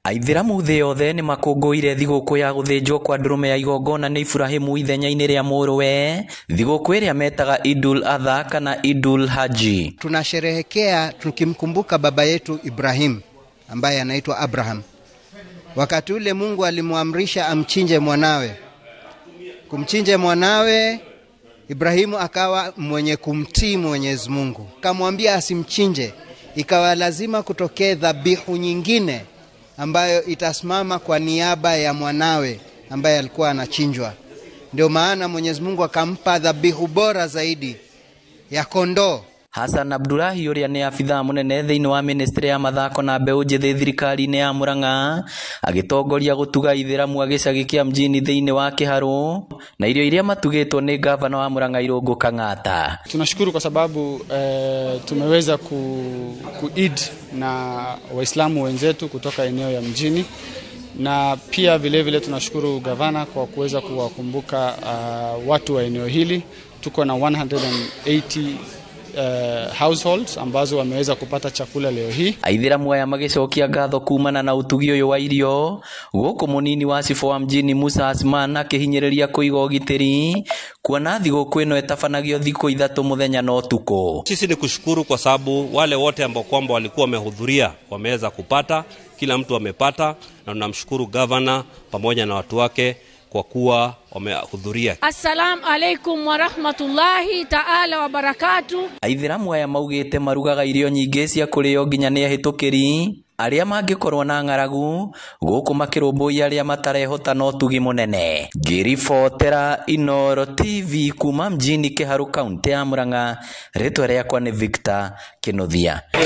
Aithĩramu thĩ yothe nĩmakũngũĩire thigũkũ ya gũthĩnjwo kwa ndũrũme ya igongona nĩ Iburahĩmu ithenya-inĩ rĩa mũrũwe, thigũkũ ĩrĩa metaga Idul Adha kana Idul Haji. Tunasherehekea tukimkumbuka baba yetu Ibrahim ambaye anaitwa Abraham. Wakati ule Mungu alimwamrisha amchinje mwanawe. Kumchinje mwanawe, Ibrahimu akawa mwenye kumtii Mwenyezi Mungu, akamwambia asimchinje. Ikawa lazima kutokee dhabihu nyingine ambayo itasimama kwa niaba ya mwanawe ambaye alikuwa anachinjwa. Ndio maana Mwenyezi Mungu akampa dhabihu bora zaidi ya kondoo. Hassan Abdulahi ũrĩa nĩ abithaa mũnene thĩinĩ wa ministry ya mathako na mbeũ njĩthĩ thirikari-inĩ ya Murang'a agĩtongoria gũtuga aithĩramu a gĩcagi kĩa mjini thĩinĩ wa Kĩharũ na irio iria matugĩtwo nĩ gavana wa Murang'a Irũngũ Kang'ata. Tunashukuru kwa sababu tumeweza ku Eid na Waislamu wenzetu kutoka eneo ya mjini na pia vile vile tunashukuru gavana kwa kuweza kuwakumbuka watu wa eneo hili. Tuko na 180 households ambazo wameweza kupata chakula leo hii. Aithĩramu aya magĩcokia ngatho kumana na ũtugi ũyũ wa irio gũkũ mũnini wa cibũ wa mjini Musa Asman akĩhinyĩrĩria kũiga ũgitĩri kuona thigũkũ ĩno ĩtabanagio thikũ ithatũ mũthenya na ũtukũ. Sisi ni kushukuru kwa sababu wale wote ambao kwamba walikuwa wamehudhuria wameweza kupata, kila mtu amepata, na tunamshukuru gavana pamoja na watu wake kwa kuwa wamehudhuria. Assalamu alaikum warahmatullahi taala wabarakatu. Aithĩramu aya maugĩte marugaga irio nyingĩ cia kũrĩo nginya nĩ ahĩtũkĩri arĩa mangĩkorwo na ng'aragu gũkũ makĩrũmbũiya arĩa matarehota na ũtugi mũnene. Ngĩribotera Inooro TV kuma mjini Kĩharũ kaunti ya Murang'a, rĩtwa rĩakwa nĩ Victor Kĩnuthia.